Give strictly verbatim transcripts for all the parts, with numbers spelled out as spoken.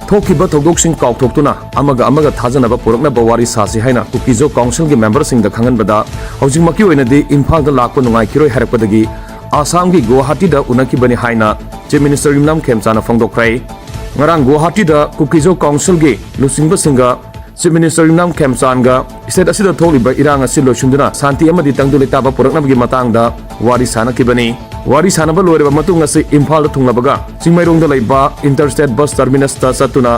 ꯊꯣꯛꯈꯤꯕ ꯊꯧꯗꯣꯛꯁꯤꯡ ꯀꯥꯎꯊꯣꯛꯇꯨꯅ ꯑꯃꯒ ꯑꯃꯒ ꯊꯥꯖꯅꯕ ꯄꯨꯔꯛꯅꯕ ꯋꯥꯔꯤ ꯁꯥꯁꯤ ꯍꯥꯏꯅ ꯀꯨꯀꯤꯖꯣ ꯀꯥꯎꯟꯁꯤꯜꯒꯤ ꯃꯦꯝꯕꯔꯁꯤꯡꯗ ꯈꯪꯍꯟꯕꯗ, ꯍꯧꯖꯤꯛꯃꯛꯀꯤ ꯑꯣꯏꯅꯗꯤ ꯏꯝꯐꯥꯜꯗ ꯂꯥꯛꯄ ꯅꯨꯡꯉꯥꯏꯈꯤꯔꯣꯏ ꯍꯥꯏꯔꯛꯄꯗꯒꯤ ꯑꯁꯥꯝꯒꯤ ꯒꯨꯋꯥꯍꯥꯇꯤꯗ ꯎꯅꯈꯤꯕꯅꯤ ꯍꯥꯏꯅ ꯆꯤꯐ ꯃꯤꯅꯤꯁꯇꯔ ꯌꯨꯝꯅꯥꯝ ꯈꯦꯝꯆꯥꯅ ꯐꯣꯡꯗꯣꯛꯈ꯭ꯔꯦ꯫ ꯉꯔꯥꯡ ꯒꯨꯋꯥꯍꯥꯇꯤꯗ ꯀꯨꯀꯤꯖꯣ ꯀꯥꯎꯟꯁꯤꯜꯒꯤ ꯂꯨꯆꯤꯡꯕꯁꯤꯡꯒ ꯆꯤꯐ ꯃꯤꯅꯤꯁꯇꯔ ꯌꯨꯝꯅꯥꯝ ꯈꯦꯝꯆꯥꯟꯒ ꯁ꯭ꯇꯦꯠ ꯑꯁꯤꯗ ꯊꯣꯛꯂꯤꯕ ꯏꯔꯥꯡ ꯑꯁꯤ ꯂꯣꯏꯁꯤꯟꯗꯨꯅ ꯁꯥꯟꯇꯤ ꯑꯃꯗꯤ ꯇꯪꯗꯨ ꯂꯩꯇꯥꯕ ꯄꯨꯔꯛꯅꯕꯒꯤ ꯃꯇꯥꯡꯗ ꯋꯥꯔꯤ ꯁꯥꯅꯈꯤꯕꯅꯤ꯫ ꯋꯥꯔꯤ ꯁꯥꯅꯕ ꯂꯣꯏꯔꯕ ꯃꯇꯨꯡ ꯑꯁꯤ ꯏꯝꯐꯥꯜꯗ ꯊꯨꯡꯂꯕꯒ ꯆꯤꯡꯃꯩꯔꯣꯡꯗ ꯂꯩꯕ ꯏꯟꯇꯔ ꯁ꯭ꯇꯦꯠ ꯕꯁ ꯇꯔꯃꯤꯅꯁꯇ ꯆꯠꯇꯨꯅ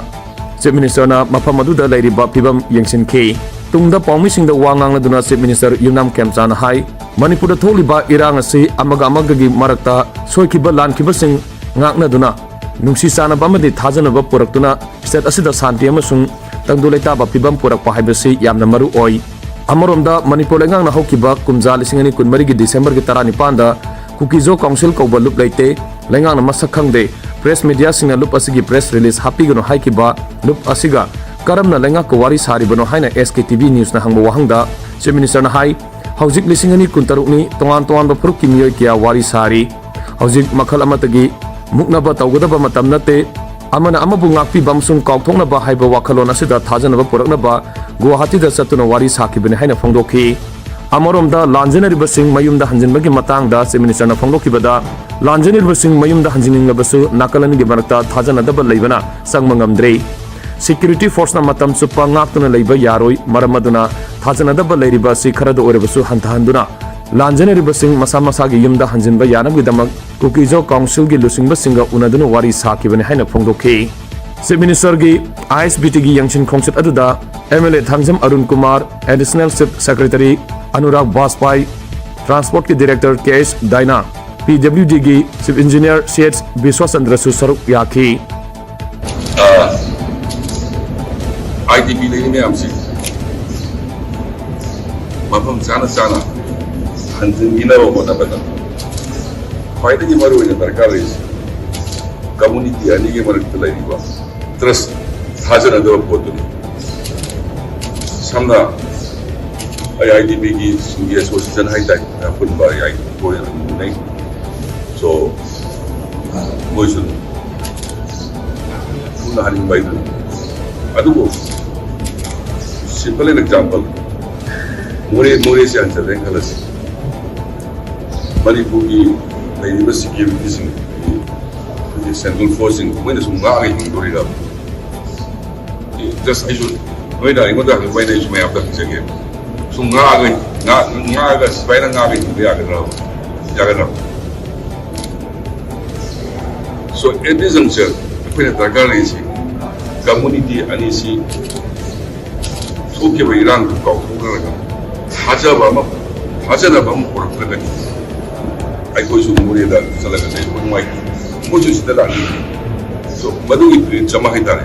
ꯆꯤꯐ ꯃꯤꯅꯤꯁꯇꯔꯅ ꯃꯐꯝ ꯑꯗꯨꯗ ꯂꯩꯔꯤꯕ ꯐꯤꯕꯝ ꯌꯦꯡꯁꯤꯟꯈꯤ꯫ ꯇꯨꯡꯗ ꯄꯥꯎꯃꯤꯁꯤꯡꯗ ꯋꯥ ꯉꯥꯡꯂꯗꯨꯅ ꯆꯤꯐ ꯃꯤꯅꯤꯁꯇꯔ ꯌꯨꯝꯅꯥꯝ ꯈꯦꯝꯆꯥꯅ ꯍꯥꯏ, ꯃꯅꯤꯄꯨꯔꯗ ꯊꯣꯛꯂꯤꯕ ꯏꯔꯥꯡ ꯑꯁꯤ ꯑꯃꯒ ꯑꯃꯒꯒꯤ ꯃꯔꯛꯇ ꯁꯣꯏꯈꯤꯕ ꯂꯥꯟꯈꯤꯕꯁꯤꯡ ꯉꯥꯛꯅꯗꯨꯅ ꯅꯨꯡꯁꯤ ꯆꯥꯟꯅꯕ ꯑꯃꯗꯤ ꯊꯥꯖꯅꯕ ꯄꯨꯔꯛꯇꯨꯅ ꯁ꯭ꯇꯦꯠ ꯑꯁꯤꯗ ꯁꯥꯟꯇꯤ ꯑꯃꯁꯨꯡ ꯇꯪꯗꯨ ꯂꯩꯇꯥꯕ ꯐꯤꯕꯝ ꯄꯨꯔꯛꯄ ꯍꯥꯏꯕꯁꯤ ꯌꯥꯝꯅ ꯃꯔꯨ ꯑꯣꯏ꯫ ꯑꯃꯔꯣꯝꯗ ꯃꯅꯤꯄꯨꯔ ꯂꯩꯉꯥꯛꯅ ꯍꯧꯈꯤꯕ ꯀꯨꯝꯖꯥ ꯂꯤꯁꯤꯡ ꯑꯅꯤ ꯀꯨꯟꯃꯔꯤꯒꯤ ꯗꯤꯁꯦꯝꯕꯔꯒꯤ ꯇꯔꯥꯅꯤꯄꯥꯟꯗ ꯀꯨꯀꯤꯖꯣ ꯀꯥꯎꯟꯁꯤꯜ ꯀꯧꯕ ꯂꯨꯞ ꯂꯩꯇꯦ, ꯂꯩꯉꯥꯛꯅ ꯃꯁꯛ ꯈꯪꯗꯦ, ꯄ꯭ꯔꯦꯁ ꯃꯤꯗꯤꯌꯥꯁꯤꯡꯅ ꯂꯨꯞ ꯑꯁꯤꯒꯤ ꯄ꯭ꯔꯦꯁ ꯔꯤꯂꯤꯖ ꯍꯥꯞꯄꯤꯒꯅꯨ ꯍꯥꯏꯈꯤꯕ ꯂꯨꯞ ꯑꯁꯤꯒ ꯀꯔꯝꯅ ꯂꯩꯉꯥꯛꯀ ꯋꯥꯔꯤ ꯁꯥꯔꯤꯕꯅꯣ ꯍꯥꯏꯅ ꯑꯦꯁ ꯀꯦ ꯇꯤ ꯚꯤ ꯅ꯭ꯌꯨꯁꯅ ꯍꯪꯕ ꯋꯥꯍꯪꯗ ꯆꯤꯐ ꯃꯤꯅꯤꯁꯇꯔꯅ ꯍꯥꯏ, ꯍꯧꯖꯤꯛ ꯂꯤꯁꯤꯡ ꯑꯅꯤ ꯀꯨꯟꯇꯔꯨꯛꯅꯤ, ꯇꯣꯉꯥꯟ ꯇꯣꯉꯥꯟꯕ ꯐꯨꯔꯨꯞꯀꯤ ꯃꯤꯑꯣꯏ ꯀꯌꯥ ꯋꯥꯔꯤ ꯁꯥꯔꯤ꯫ ꯍꯧꯖꯤꯛ ꯃꯈꯜ ꯑꯃꯠꯇꯒꯤ ꯃꯨꯛꯅꯕ ꯇꯧꯒꯗꯕ ꯃꯇꯝ ꯅꯠꯇꯦ꯫ ꯑꯃꯅ ꯑꯃꯕꯨ ꯉꯥꯛꯄꯤꯕ ꯑꯃꯁꯨꯡ ꯀꯥꯎꯊꯣꯛꯅꯕ ꯍꯥꯏꯕ ꯋꯥꯈꯜꯂꯣꯟ ꯑꯁꯤꯗ ꯊꯥꯖꯅꯕ ꯄꯨꯔꯛꯅꯕ ꯒꯨꯋꯥꯍꯥꯇꯤꯗ ꯆꯠꯇꯨꯅ ꯋꯥꯔꯤ ꯁꯥꯈꯤꯕꯅꯤ ꯍꯥꯏꯅ ꯐꯣꯡꯗꯣꯛꯈꯤ꯫ ꯑꯃꯔꯣꯝꯗ ꯂꯥꯟꯖꯦꯟꯅꯔꯤꯕꯁꯤꯡ ꯃꯌꯨꯝꯗ ꯍꯟꯖꯤꯟꯕꯒꯤ ꯃꯇꯥꯡꯗ ꯆꯤꯐ ꯃꯤꯅꯤꯁꯇꯔꯅ ꯐꯣꯡꯗꯣꯛꯈꯤꯕꯗ, ꯂꯥꯟꯖꯦꯟꯅꯔꯤꯕꯁꯤꯡ ꯃꯌꯨꯝꯗ ꯍꯟꯖꯤꯟꯅꯤꯡꯂꯕꯁꯨ ꯅꯥꯀꯜ ꯑꯅꯤꯒꯤ ꯃꯔꯛꯇ ꯊꯥꯖꯅꯗꯕ ꯂꯩꯕꯅ ꯆꯪꯕ ꯉꯝꯗ꯭ꯔꯦ꯫ ꯁꯦꯀ꯭ꯌꯨꯔꯤꯇꯤ ꯐꯣꯔꯁꯅ ꯃꯇꯝ ꯆꯨꯞꯄ ꯉꯥꯛꯇꯨꯅ ꯂꯩꯕ ꯌꯥꯔꯣꯏ꯫ ꯃꯔꯝ ꯑꯗꯨꯅ ꯊꯥꯖꯅꯗꯕ ꯂꯩꯔꯤꯕ ꯑꯁꯤ ꯈꯔꯗ ꯑꯣꯏꯔꯕꯁꯨ ꯍꯟꯊꯍꯟꯗꯨꯅ ꯂꯥꯟꯖꯦꯟꯅꯔꯤꯕꯁꯤꯡ ꯃꯁꯥ ꯃꯁꯥꯒꯤ ꯌꯨꯝꯗ ꯍꯟꯖꯤꯟꯕ ꯌꯥꯅꯕꯒꯤꯗꯃꯛ ꯀꯨꯀꯤꯖꯣ ꯀꯥꯎꯟꯁꯤꯜꯒꯤ ꯂꯨꯆꯤꯡꯕꯁꯤꯡꯒ ꯎꯅꯗꯨꯅ ꯋꯥꯔꯤ ꯁꯥꯈꯤꯕꯅꯤ ꯍꯥꯏꯅ ꯐꯣꯡꯗꯣꯛꯈꯤ꯫ ꯆꯤꯐ ꯃꯤꯅꯤꯁꯇꯔꯒꯤ ꯑꯥꯏ ꯑꯦꯁ ꯕꯤ ꯇꯤꯒꯤ ꯌꯦꯡꯁꯤꯟ ꯈꯣꯡꯆꯠ ꯑꯗꯨꯗ M L A Thangjam Arun Kumar, additional chief secretary Anurag Bajpai, ꯇ꯭ꯔꯥꯟꯁꯄꯣꯔꯠꯀꯤ director K S Daina, P W ꯗꯤꯒꯤ ꯆꯤꯐ ꯏꯟꯖꯤꯅꯤꯌꯔ ꯁꯤ ꯑꯦꯆ ꯕꯤꯁ꯭ꯋꯥꯆꯟꯗ꯭ꯔꯁꯨ ꯁꯔꯨꯛ ꯌꯥꯈꯤ꯫ ꯑꯥꯏ ꯗꯤ ꯄꯤ ꯂꯩꯔꯤ ꯃꯌꯥꯝꯁꯤ ꯃꯐꯝ ꯆꯥꯅ ꯆꯥꯅ ꯍꯟꯖꯤꯟꯕꯤꯅꯕ ꯍꯣꯠꯅꯕꯗ ꯈ꯭ꯋꯥꯏꯗꯒꯤ ꯃꯔꯨ ꯑꯣꯏꯅ ꯗꯔꯀꯥꯔ ꯑꯣꯏꯔꯤꯁꯤ ꯀꯝꯃꯨꯅꯤꯇꯤ ꯑꯅꯤꯒꯤ ꯃꯔꯛꯇ ꯂꯩꯔꯤꯕ ꯇ꯭ꯔꯁ, ꯊꯥꯖꯅꯗꯕ ꯄꯣꯠꯇꯨꯅꯤ꯫ ꯁꯝꯅ ꯑꯩ ꯑꯥꯏ ꯗꯤ ꯄꯤꯒꯤ ꯁꯤꯡꯒꯤ ꯑꯦꯁꯣꯁꯤꯌꯦꯁꯟ ꯍꯥꯏꯇꯥꯔꯦ, ꯑꯄꯨꯟꯕ ꯑꯩ ꯑꯥꯏ ꯗꯤ ꯄꯤ ꯑꯣꯏꯅ ꯑꯗꯨꯝ ꯎꯅꯩ꯫ ꯁꯣ ꯃꯣꯏꯁꯨ ꯍꯥꯏꯅꯤꯡꯕ ꯑꯩꯗꯨꯅꯤ꯫ ꯑꯗꯨꯕꯨ simple and example, ꯃꯣꯔꯦ ꯃꯣꯔꯦꯁꯦ ꯍꯟꯖꯜꯂꯦꯅ ꯈꯜꯂꯁꯤ꯫ ꯃꯅꯤꯄꯨꯔꯒꯤ ꯂꯩꯔꯤꯕ securityꯁꯤꯡ, ꯑꯩꯈꯣꯏꯒꯤ central forceꯁꯤꯡ, ꯃꯣꯏꯅ ꯁꯨꯝ ꯉꯥꯛꯑꯒ ꯍꯤꯡꯗꯣꯔꯤꯔꯕ? Just ꯑꯩꯁꯨ, ꯅꯣꯏꯅ ꯑꯩꯉꯣꯟꯗ ꯍꯪꯕ ꯑꯩꯅ ꯑꯩꯁꯨ ꯃꯌꯥꯝꯗ ꯍꯪꯖꯒꯦ꯫ ꯁꯨꯝ ꯉꯥꯛꯑꯒ, ꯉꯥꯛ-, ꯉꯥꯛꯑꯒ ꯁꯤꯐꯥꯏꯅ ꯉꯥꯛꯑꯒ ꯍꯤꯡꯕ ꯌꯥꯒꯗ꯭ꯔꯕ? ꯌꯥꯒꯗ꯭ꯔꯕ? So, at this juncture, ꯑꯩꯈꯣꯏꯅ ꯗꯔꯀꯥꯔ ꯂꯩꯔꯤꯁꯤ community ꯑꯅꯤꯁꯤ ꯊꯣꯛꯈꯤꯕ ꯏꯔꯥꯡꯗꯨ ꯀꯥꯎꯊꯣꯛꯅꯔꯒ ꯊꯥꯖꯕ ꯑꯃ, ꯊꯥꯖꯅꯕ ꯑꯃ ꯄꯨꯔꯛꯇ꯭ꯔꯒꯗꯤ ꯑꯩꯈꯣꯏꯁꯨ ꯃꯣꯔꯦꯗ ꯆꯠꯂꯒ ꯂꯩꯕ ꯅꯨꯡꯉꯥꯏꯇꯦ꯫ ꯃꯣꯏꯁꯨ ꯁꯤꯗ ꯂꯥꯛꯅꯤꯡꯉꯤ꯫ So, ꯃꯗꯨꯒꯤ preach ꯑꯃ ꯍꯥꯏꯇꯥꯔꯦ꯫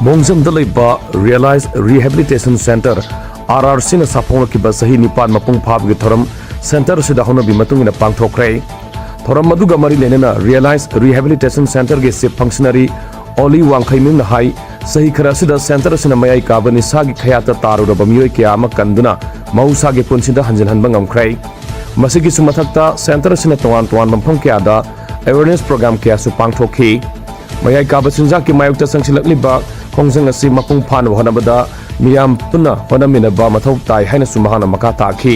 ꯃꯣꯡꯖꯝꯗ ꯂꯩꯕ Realize Rehabilitation Centre, R R Cꯅ ꯁꯥꯐꯣꯡꯂꯛꯈꯤꯕ ꯆꯍꯤ ꯅꯤꯄꯥꯟ ꯃꯄꯨꯡ ꯐꯥꯕꯒꯤ ꯊꯧꯔꯝ centre ꯑꯁꯤꯗ ꯍꯧꯅꯕꯤ ꯃꯇꯨꯡ ꯏꯟꯅ ꯄꯥꯡꯊꯣꯛꯈ꯭ꯔꯦ꯫ ꯊꯧꯔꯝ ꯑꯗꯨꯒ ꯃꯔꯤ ꯂꯩꯅꯅ Realize Rehabilitation Centreꯒꯤ Chief Functionary ꯑꯣꯂꯤ ꯋꯥꯡꯈꯩꯃꯌꯨꯝꯅ ꯍꯥꯏ, ꯆꯍꯤ ꯈꯔ ꯑꯁꯤꯗ centre ꯑꯁꯤꯅ ꯃꯌꯥꯏ ꯀꯥꯕ ꯅꯤꯁꯥꯒꯤ ꯈꯌꯥꯠꯇ ꯇꯥꯔꯨꯔꯕ ꯃꯤꯑꯣꯏ ꯀꯌꯥ ꯑꯃ ꯀꯟꯗꯨꯅ ꯃꯍꯧꯁꯥꯒꯤ ꯄꯨꯟꯁꯤꯗ ꯍꯟꯖꯤꯟꯍꯟꯕ ꯉꯝꯈ꯭ꯔꯦ꯫ ꯃꯁꯤꯒꯤꯁꯨ ꯃꯊꯛꯇ centre ꯑꯁꯤꯅ ꯇꯣꯉꯥꯟ ꯇꯣꯉꯥꯟꯕ ꯃꯐꯝ ꯀꯌꯥꯗ awareness program ꯀꯌꯥꯁꯨ ꯄꯥꯡꯊꯣꯛꯈꯤ꯫ ꯃꯌꯥꯏ ꯀꯥꯕ ꯆꯤꯟꯖꯥꯛꯀꯤ ꯃꯥꯌꯣꯛꯇ ꯆꯪꯁꯤꯜꯂꯛꯂꯤꯕ ꯈꯣꯡꯖꯪ ꯑꯁꯤ ꯃꯄꯨꯡ ꯐꯥꯅꯕ ꯍꯣꯠꯅꯕꯗ ꯃꯤꯌꯥꯝ ꯄꯨꯟꯅ ꯍꯣꯠꯅꯃꯤꯟꯅꯕ ꯃꯊꯧ ꯇꯥꯏ ꯍꯥꯏꯅꯁꯨ ꯃꯍꯥꯛꯅ ꯃꯈꯥ ꯇꯥꯈꯤ꯫